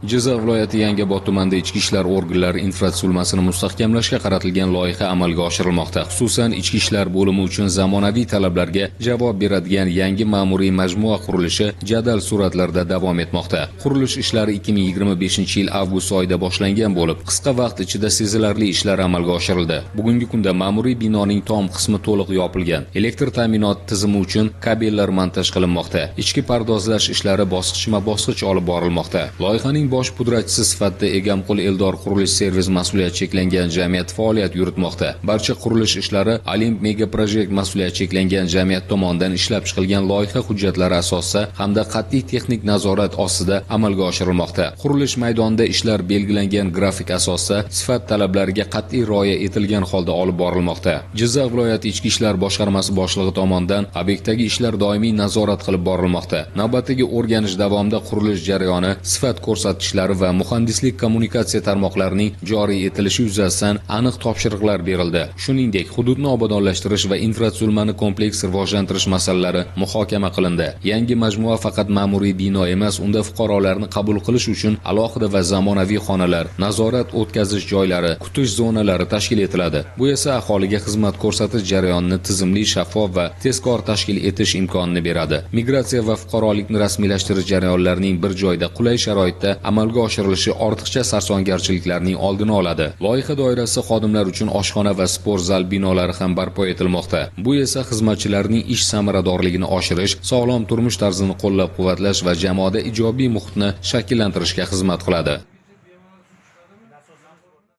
Jizzax viloyati Yangiobod tumanida ichki ishlar organlari infratuzilmasini mustahkamlashga qaratilgan loyiha amalga oshirilmoqda. Xususan, ichki ishlar bo'limi uchun zamonaviy talablarga javob beradigan yangi ma'muriy majmua qurilishi jadal sur'atlarda davom etmoqda. Qurilish ishlari 2025-yil avgust oyida boshlangan bo'lib, qisqa vaqt ichida sezilarli ishlar amalga oshirildi. Bugungi kunda ma'muriy binoning tom qismi to'liq yopilgan. Elektr ta'minoti tizimi uchun kabellar montaj qilinmoqda. Ichki pardozlash ishlari bosqichma-bosqich olib borilmoqda. Loyihaning bosh pudratchisi sifatida Egamqul Eldor qurilish servis mas'uliyati cheklangan jamiyati faoliyat yuritmoqda. Barcha qurilish ishlari Olimp Mega Project mas'uliyati cheklangan jamiyat tomonidan ishlab chiqilgan loyiha hujjatlari asosida hamda qat'iy texnik nazorat ostida amalga oshirilmoqda. Qurilish maydonida ishlar belgilangan grafik asosida sifat talablariga qat'iy rioya etilgan holda olib borilmoqda. Jizzax viloyati Ichki ishlar boshqarmasi boshlig'i tomonidan obyektdagi ishlar doimiy nazorat qilib borilmoqda. Navbatdagi o'rganish davomida qurilish jarayoni, sifat ko'rsatkichlari va muhandislik kommunikatsiya tarmoqlarining joriy etilishi yuzasidan aniq topshiriqlar berildi. Shuningdek, hududni obodonlashtirish va infratuzilmani kompleks rivojlantirish masalalari muhokama qilindi. Yangi majmua faqat ma'muriy bino emas, unda fuqarolarni qabul qilish uchun alohida va zamonaviy xonalar, nazorat o'tkazish joylari, kutish zonalari tashkil etiladi. Bu esa aholiga xizmat ko'rsatish jarayonini tizimli, shaffof va tezkor tashkil etish imkonini beradi. Migratsiya va fuqarolikni rasmiylashtirish jarayonlarining bir joyda qulay sharoitda amalga oshirilishi ortiqcha sarsongarchiliklarning oldini oladi. Loyiha doirasida xodimlar uchun oshxona va sport zal binolari ham barpo etilmoqda. Bu esa xizmatchilarning ish samaradorligini oshirish, sog'lom turmush tarzini qo'llab-quvvatlash va jamoada ijobiy muhitni shakllantirishga xizmat qiladi.